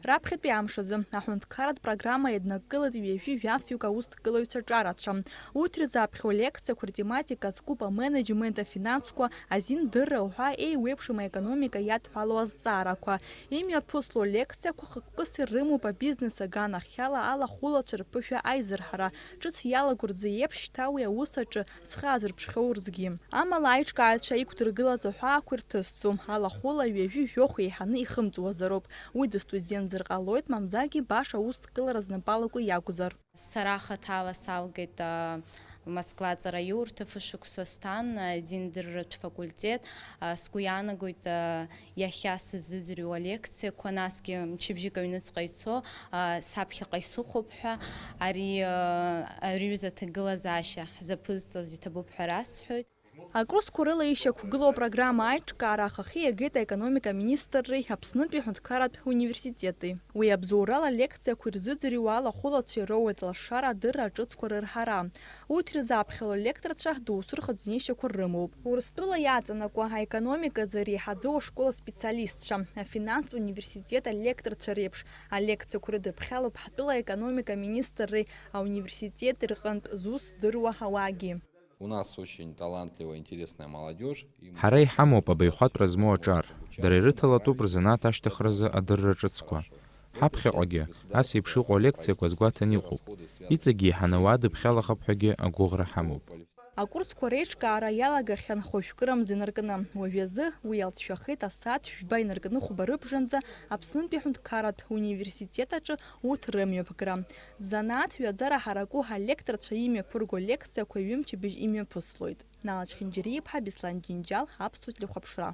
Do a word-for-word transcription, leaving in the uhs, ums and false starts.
Раԥхьатәи амш азы аҳәынҭқарратә программа иаднакылеит ҩажәи жәафҩык аусҭгылаҩцәа ҿарацәа. Урҭ ирзаԥхьо лекциақәа ртематика азкуп аменеджмент, афинансқәа, азиндырра уҳәа еиуеиԥшым аекономика иадҳәалоу азҵаарақәа. Имҩаԥысло лекциақәа хықәкыс ирымоуп абизнес аганахьала алахәылацәа рԥышәа аизырҳара, ҿыц иалаго рзы еиԥш шьҭа уи аус аҿы зхы азырԥшхьоу рзгьы. Амала аиҿкааҩцәа иқәдыргылаз аҳәаақәа ирҭысӡом, алахәыла ҩажәи жәохә еиҳаны ихымҵуазароуп. Уи дыстудентзар ҟалоит, мамзаргьы баша аусҭгылара знапалаку иакәзар. Сара хаҭала салгеит, а, Москва аҵараиурҭа фышықәса сҭан, а, динрратә факультет. А, сгәы иаанагоит, а, иахьа сзыӡырҩуа лекциақәа, насгьы мчыбжьык аҩныҵҟа ицо, а, саԥхьаҟа исыхәап ҳәа, ари, а, ари ҩыза аҭагылазаашьа ҳзаԥызҵаз иҭабуп ҳәа расҳәоит. Акурсқәа рыла ишьақәгылоу апрограмма аиҿкаара ахахьы иагеит аекономика министрреи Аԥснытәи аҳәынҭқарратә университети. Уи абзоурала алекциақәа ирзыӡырҩуа алахәылацәа ироуеит лашара адырра аҿыцқәа рырҳара. Урҭ ирзаԥхьало алекторцәа доусы рхыҵнеишьақәа рымоуп. Урыстәыла иаҵанакуа аекономикаӡа реиҳаӡоу ашкол аспециалистцәа, афинанстә университет алекторцәа реиԥш алекциақәа рыдыԥхьалоуп ҳтәыла аекономика министрреи ауниверситети рҟынтә зус здыруа ауаагьы. У нас очень талантливая, интересная молодежь. И мы Ҳара иҳамоуп абаҩхатәра змоу аҿар. Дара ирыҭалатәуп рзанааҭ ашьҭыхразы адырра ҿыцқәа. Ҳаԥхьаҟагьы ас еиԥш иҟоу алекциақәа азгәаҭан иҟоуп. Иҵегьы еиҳаны ауаа дыԥхьалахап ҳәагьы агәыӷра ҳамоуп. Акурсқәа реиҿкаара иалагахьан хәажәкырамза инаркны. Уажәазы уи алҵшәахеит асааҭ жәба инаркны хәба рыбжанӡа Аԥснытәи аҳәынҭқарратә университет аҿы урҭ рымҩаԥгара. Занааҭ ҩаӡара ҳараку алекторцәа имҩаԥырго алекциақәа ҩымчыбжь имҩаԥыслоит. Нала Чхинџьариа-иԥҳа, Беслан Џьынџьал, Аԥсуа телехәаԥшра.